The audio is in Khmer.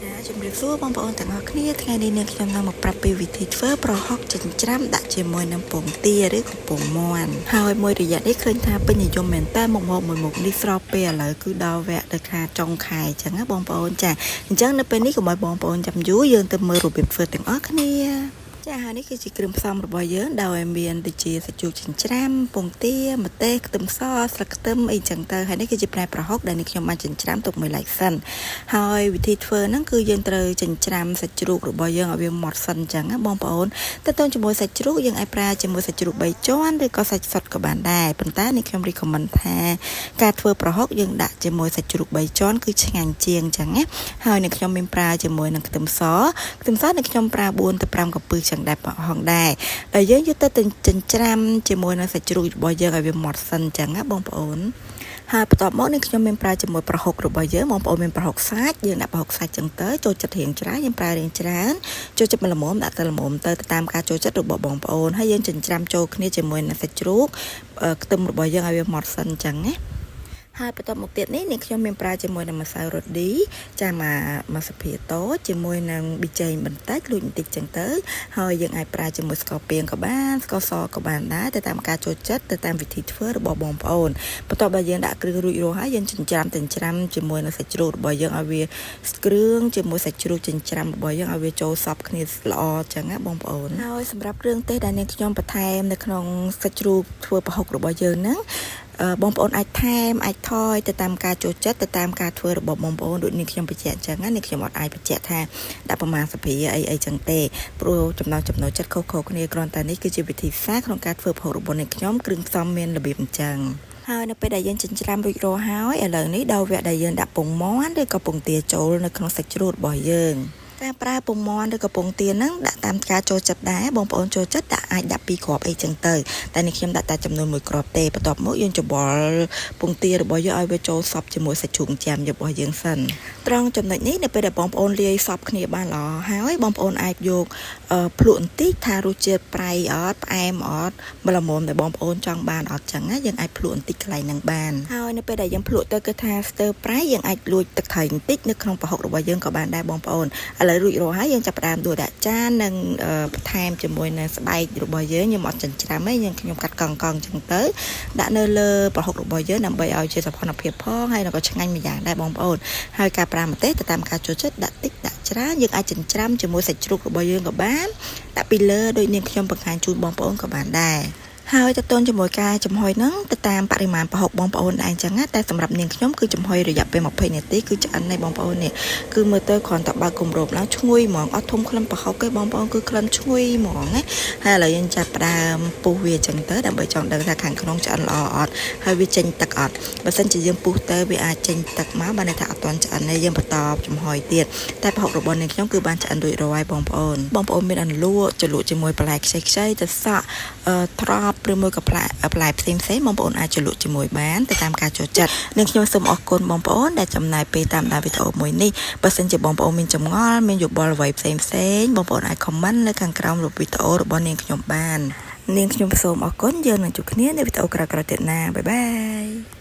ចាជំរាបសួរបងប្អូនទាំងអស់គ្នាថ្ងៃនេះនាងខ្ញុំនឹងមកប្រាប់ពីវិធីធ្វើប្រហុកចិញ្ច្រាំដាក់ជាមួយនឹងពងទាឬក៏ពងមាន់ហើយមួយរយៈនេះឃើញថាពេញនិយមមែនតើមុខម្ហូបមួយមុខនេះស្របពេលឥឡូវគឺដល់វគ្គដល់ខាចុងខែអញ្ចឹងណាបងប្អូនចាអញ្ចឹងនៅពេលនេះកុំឲ្យបងប្អូនចាំយូរយើងទៅមើលរបៀបធ្វើទាំងអស់គ្នាចាហើយនេះគឺជាគ្រឿងផ្សំរបស់យើងដោយមានដូចជាសាច់ជ្រូកចិញ្ច្រាំពងទាម្ទេសខ្ទឹមសស្លឹកខ្ទឹមអីចឹងទៅហើយនេះគឺជាផ្លែប្រហុកដែលនេះខ្ញុំបានចិញ្ច្រាំទុកមួយឡែកសិនហើយវិធីធ្វើហ្នឹងគឺយើងត្រូវចិញ្ច្រាំសាច់ជ្រូករបស់យើងឲ្យវាម៉ត់សិនចឹងណាបងប្អូនតើតើជាមួយសាច់ជ្រូកយើងអាចប្រើជាមួយសាច់ជ្រូក3ជាន់ឬក៏សាច់សុទ្ធក៏បានដែរប៉ុន្តែនេះខ្ញុំ recommend ថាការធ្វើប្រហុកយើងដាក់ជាមួយសាច់ជ្រូក3ជាន់គឺឆ្ងាញ់ជាងចឹងណាហើយនេះខ្ញុំមានប្រើជាមួយនឹងខ្ទឹមសខ្ទឹមសនេះខ្ញុំប្រើ4ទៅ5កំពឹសចឹងដែរហងដែរដែលយើងយកទៅចិញ្ច្រាំជាមួយនឹងសាច់ជ្រូករបស់យើងឲ្យវាម៉ត់សិនចឹងណាបងប្អូនហើយបន្ទាប់មកនេះខ្ញុំមានប្រើជាមួយប្រហុករបស់យើងបងប្អូនមានប្រហុកសាច់យើងដាក់ប្រហុកសាច់ចឹងទៅចូលចិត្តរៀងច្រើនយើងប្រើរៀងច្រើនចូលចិត្តល្មមដាក់ទៅល្មមទៅតាមការចូលចិត្តរបស់បងប្អូនហើយយើងចិញ្ច្រាំចូលគ្នាជាមួយនឹងសាច់ជ្រូកខ្ទឹមរបស់យើងឲ្យវាម៉ត់សិនចឹងណាហើយបន្ទាប់មកទៀតនេះនាងខ្ញុំមានប្រើជាមួយនឹងម្សៅរ៉ូឌីចាមកមួយស្លាបព្រាតូចជាមួយនឹងប៊ីចេងបន្តិចលូចបន្តិចចឹងទៅហើយយើងអាចប្រើជាមួយស្ករពាងក៏បានស្ករសក៏បានដែរទៅតាមការចូលចិត្តទៅតាមវិធីធ្វើរបស់បងប្អូនបន្ទាប់ដល់យើងដាក់គ្រឿងរួចរាល់ហើយយើងចិញ្ច្រាំចិញ្ច្រាំជាមួយនឹងសាច់ជ្រូករបស់យើងឲ្យវាគ្រឿងជាមួយសាច់ជ្រូកចិញ្ច្រាំរបស់យើងឲ្យវាចូលសព្វគ្នាល្អចឹងណាបងប្អូនហើយសម្រាប់គ្រឿងទេសដែលនាងខ្ញុំបន្ថែមនៅក្នុងសាច់ជ្រូកធ្វើប្រហុករបស់យើងហ្នឹងបងប្អូនអាចថែមអាចថយទៅតាមការចូលចិត្តទៅតាមការធ្វើរបស់បងប្អូនដូចនេះខ្ញុំបញ្ជាក់អញ្ចឹងណានេះខ្ញុំអត់អាចបញ្ជាក់ថាដាក់ប្រមាណសព្រាអីអីចឹងទេព្រោះចំណងចំណូលចិត្តខុសៗគ្នាគ្រាន់តែនេះគឺជាវិធីសាស្ត្រក្នុងការធ្វើប្រហុករបស់នេះខ្ញុំគ្រឿងផ្សំមានរបៀបអញ្ចឹងហើយនៅពេលដែលយើងចិញ្ច្រាំរួចរាល់ហើយឥឡូវនេះដល់វគ្គដែលយើងដាក់ពងមាន់ឬក៏ពងទាចូលនៅក្នុងសាច់ជ្រូករបស់យើងការប្រើពងមាន់ឬក៏ពងទាហ្នឹងដាក់តាមការចូលចិត្តដែរបងប្អូនចូលចិត្តដាក់អាចដាក់ពីរគ្រាប់អីចឹងទៅតែនេះខ្ញុំដាក់តែចំនួនមួយគ្រាប់ទេបន្ទាប់មកយើងច្របល់ពងទារបស់យើងឲ្យវាចូលសព្វជាមួយសាច់ជ្រូកចាំរបស់យើងសិនត្រង់ចំណុចនេះនៅពេលដែលបងប្អូនលាយសព្វគ្នាបានល្អហើយបងប្អូនអាចយកភ្លក់បន្តិចថារសជាតិប្រៃអត់ផ្អែមអត់ល្មមដែលបងប្អូនចង់បានអត់ចឹងណាយើងអាចភ្លក់បន្តិចកន្លែងហ្នឹងបានហើយនៅពេលដែលយើងភ្លក់ទៅគឺថាស្ទើរប្រៃយើងអាចលួចទឹកត្រីបន្តិចនៅក្នុងប្រហុករបស់យើងក៏បានដែរបងប្អូនឥឡូវរួចរាល់ហើយយើងចាប់ផ្ដើមដួសដាក់ចាននិងបន្ថែមជាមួយនឹងស្បែករបស់យើងខ្ញុំអត់ចិញ្ច្រាំទេយើងខ្ញុំកាត់កង់កង់ចឹងទៅដាក់នៅលើប្រហុករបស់យើងដើម្បីឲ្យជាសោភ័ណភាពផងហើយក៏ឆ្ងាញ់ម្យ៉ាងដែរបងប្អូនហើយការប្រើម្ទេសទៅតាមការចូលចិត្តដាក់តិចដាក់ច្រើនយើងអាចចិញ្ច្រាំជាមួយសាច់ជ្រូករបស់យើងក៏បានដាក់ពីលើដូចនាងខ្ញុំបង្ហាញជូនបងប្អូនក៏បានដែរហើយតទៅជាមួយការចំហុយហ្នឹងទៅតាមបរិមាណប្រហុកបងប្អូនដែរអញ្ចឹងណាតែសម្រាប់នាងខ្ញុំគឺចំហុយរយៈពេល20នាទីគឺឆ្អិនហើយបងប្អូននេះគឺមើលទៅគ្រាន់តែបើកគម្របឡើងឈ្ងុយហ្មងអត់ធំក្លិនប្រហុកទេបងប្អូនគឺក្លិនឈ្ងុយហ្មងណាហើយឥឡូវយើងចាប់ផ្ដើមពុះវាអញ្ចឹងទៅដើម្បីចង់ដឹងថាខាងក្នុងឆ្អិនល្អអត់ហើយវាចេញទឹកអត់បើសិនជាយើងពុះទៅវាអាចចេញទឹកមកបានន័យថាអត់ទាន់ឆ្អិនទេយើងបន្តចំហុយទៀតតែប្រហុករបស់នាងខ្ញុំគឺបានឆ្អិនរួចរាល់ហើយបងប្អូនបងប្អូនមានអន្លក់ជ្រលក់ជាមួយបន្លែខ្ចីខ្ចីទៅសក់ត្រប់ឬមួយក៏ផ្លែផ្លែផ្សេងផ្សេងបងប្អូនអាចជ្រលក់ជាមួយបានទៅតាមការចូលចិត្តនិងខ្ញុំសូមអរគុណបងប្អូនដែលចំណាយពេលតាមដានវីដេអូមួយនេះបើសិនជាបងប្អូនមានចម្ងល់មានយោបល់អ្វីផ្សេងផ្សេងបងប្អូនអាច comment នៅខាងក្រោមរូបវីដេអូរបស់នាងខ្ញុំបាននាងខ្ញុំសូមអរគុណយើងនឹងជួបគ្នានៅវីដេអូក្រោយៗទៀតណាbye bye.